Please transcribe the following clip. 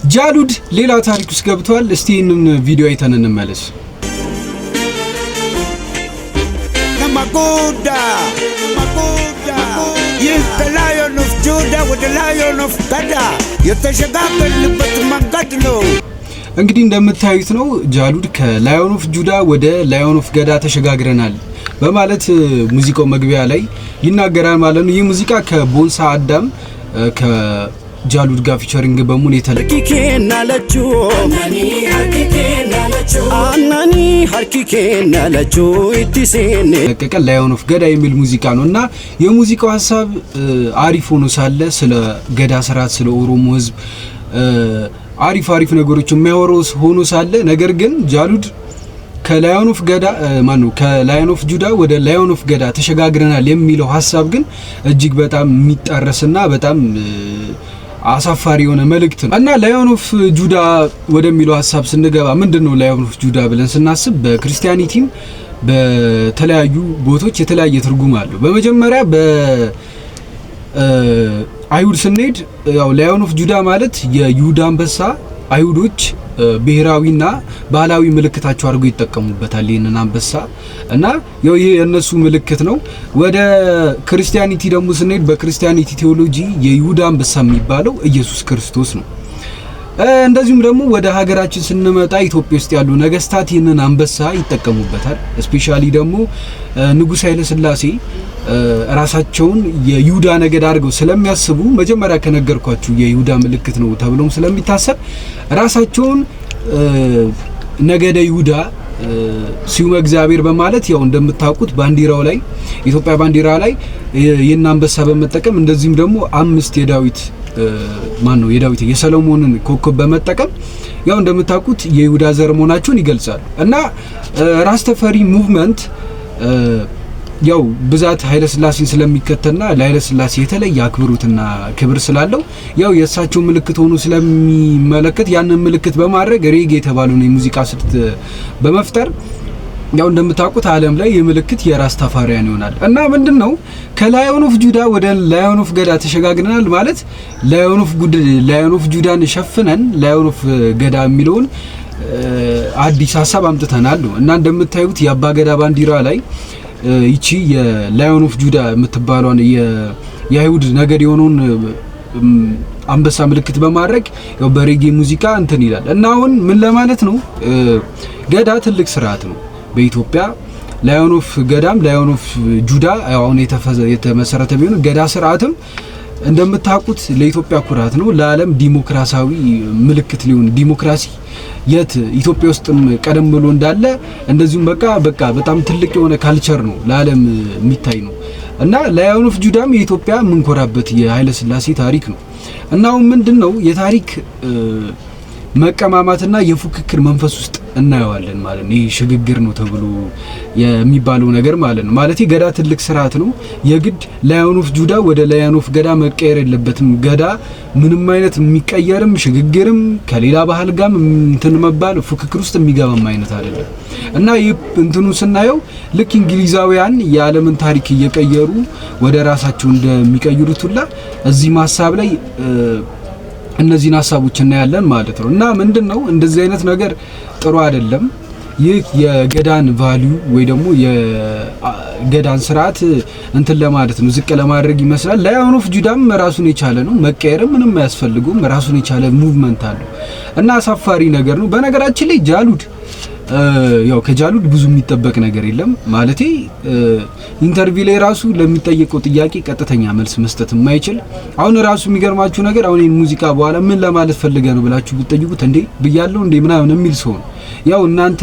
ጃሉድ ሌላ ታሪክ ውስጥ ገብቷል። እስቲ ይህንን ቪዲዮ አይተን እንመለስ። Nama guddaa, ይህ ከ Lion of Judah ወደ Lion of ገዳ የተሸጋገርንበት መንገድ ነው። እንግዲህ እንደምታዩት ነው፣ ጃሉድ ከ Lion of Judah ወደ Lion of ገዳ ተሸጋግረናል በማለት ሙዚቃው መግቢያ ላይ ይናገራል ማለት ነው። ይህ ሙዚቃ ከቦንሳ አዳም ከጃሉድ ጋር featuring በመሆን የተለቀቀ Aannani harki kenna lachuu itti seenne ለቀቀ Lion of ገዳ የሚል ሙዚቃ ነው። እና የሙዚቃው ሀሳብ አሪፍ ሆኖ ሳለ ስለ ገዳ ስርዓት፣ ስለ ኦሮሞ ሕዝብ አሪፍ አሪፍ ነገሮች የሚያወራው ሆኖ ሳለ ነገር ግን ጃሉድ ከ Lion of ገዳ፣ ማን ነው፣ ከ Lion of Judah ወደ Lion of ገዳ ተሸጋግረናል የሚለው ሀሳብ ግን እጅግ በጣም የሚጣረስና በጣም አሳፋሪ የሆነ መልእክት ነው። እና Lion of Judah ወደሚለው ሀሳብ ስንገባ ምንድን ነው Lion of Judah ብለን ስናስብ በ Christianity ም በተለያዩ ቦታዎች የተለያየ ትርጉም አለው። በመጀመሪያ በአይሁድ ስንሄድ ያው Lion of Judah ማለት የይሁዳ አንበሳ፣ አይሁዶች ብሔራዊና ባህላዊ ምልክታቸው አድርገው ይጠቀሙበታል ይህንን አንበሳ እና ያው ይሄ የእነሱ ምልክት ነው። ወደ Christianity ደግሞ ስንሄድ በ Christianity theology የይሁዳ አንበሳ የሚባለው ኢየሱስ ክርስቶስ ነው። እንደዚሁም ደግሞ ወደ ሀገራችን ስንመጣ ኢትዮጵያ ውስጥ ያሉ ነገስታት ይህንን አንበሳ ይጠቀሙበታል። Especially ደግሞ ንጉሥ ኃይለ ሥላሴ ራሳቸውን የይሁዳ ነገድ አድርገው ስለሚያስቡ፣ መጀመሪያ ከነገርኳችሁ የይሁዳ ምልክት ነው ተብሎም ስለሚታሰብ፣ ራሳቸውን ነገደ ይሁዳ ስዩመ እግዚአብሔር በማለት ያው እንደምታውቁት ባንዲራው ላይ፣ ኢትዮጵያ ባንዲራ ላይ ይህን አንበሳ በመጠቀም፣ እንደዚሁም ደግሞ አምስት የዳዊት፣ ማን ነው፣ የዳዊት የሰሎሞንን ኮከብ በመጠቀም ያው እንደምታውቁት የይሁዳ ዘር መሆናቸውን ይገልጻሉ። እና ራስተፈሪ movement ያው ብዛት ኃይለ ሥላሴን ስለሚከተልና ለኃይለ ሥላሴ የተለየ አክብሮትና ክብር ስላለው ያው የእሳቸው ምልክት ሆኖ ስለሚመለከት ያንን ምልክት በማድረግ ሬጌ የተባለውን የሙዚቃ ስልት በመፍጠር ያው እንደምታውቁት ዓለም ላይ የምልክት የራስታፋሪያን ይሆናል። እና ምንድን ነው ከ Lion of Judah ወደ Lion of ገዳ ተሸጋግረናል ማለት Lion of Judah ን ሸፍነን Lion of ገዳ የሚለውን አዲስ ሀሳብ አምጥተናል ነው። እና እንደምታዩት የአባ ገዳ ባንዲራ ላይ ይቺ የ Lion of Judah የምትባሏን የአይሁድ ነገድ የሆነውን አንበሳ ምልክት በማድረግ ያው በሬጌ ሙዚቃ እንትን ይላል። እና አሁን ምን ለማለት ነው? ገዳ ትልቅ ስርዓት ነው በኢትዮጵያ። Lion of ገዳም Lion of Judah አሁን የተመሰረተ ቢሆን ገዳ ስርዓትም እንደምታውቁት ለኢትዮጵያ ኩራት ነው። ለዓለም ዲሞክራሲያዊ ምልክት ሊሆን፣ ዲሞክራሲ የት ኢትዮጵያ ውስጥም ቀደም ብሎ እንዳለ እንደዚሁም በቃ በቃ በጣም ትልቅ የሆነ culture ነው፣ ለዓለም የሚታይ ነው። እና Lion of Judah ም የኢትዮጵያ የምንኮራበት የኃይለ ሥላሴ ታሪክ ነው። እና አሁን ምንድን ነው የታሪክ መቀማማትና የፉክክር መንፈስ ውስጥ እናየዋለን ማለት ነው። ይህ ሽግግር ነው ተብሎ የሚባለው ነገር ማለት ነው። ማለት ገዳ ትልቅ ስርዓት ነው። የግድ Lion of Judah ወደ Lion of ገዳ መቀየር የለበትም። ገዳ ምንም አይነት የሚቀየርም ሽግግርም ከሌላ ባህል ጋርም እንትን መባል ፉክክር ውስጥ የሚገባም አይነት አይደለም። እና ይህ እንትኑ ስናየው ልክ እንግሊዛውያን የዓለምን ታሪክ እየቀየሩ ወደ ራሳቸው እንደሚቀይሩት ሁላ እዚህም ሀሳብ ላይ እነዚህን ሀሳቦች እናያለን ማለት ነው። እና ምንድን ነው እንደዚህ አይነት ነገር ጥሩ አይደለም። ይህ የገዳን value ወይ ደግሞ የገዳን ስርዓት እንትን ለማለት ነው፣ ዝቅ ለማድረግ ይመስላል። Lion of Judah ም ራሱን የቻለ ነው፣ መቀየርም ምንም አያስፈልገውም። ራሱን የቻለ movement አለው እና አሳፋሪ ነገር ነው። በነገራችን ላይ ጃሉድ፣ ያው ከጃሉድ ብዙ የሚጠበቅ ነገር የለም። ማለቴ interview ላይ ራሱ ለሚጠየቀው ጥያቄ ቀጥተኛ መልስ መስጠት የማይችል፣ አሁን ራሱ የሚገርማችሁ ነገር አሁን ይሄን ሙዚቃ በኋላ ምን ለማለት ፈልገህ ነው ብላችሁ ብትጠይቁት እንዴ ብያለሁ እንዴ ምናምን የሚል ሰው ነው። ያው እናንተ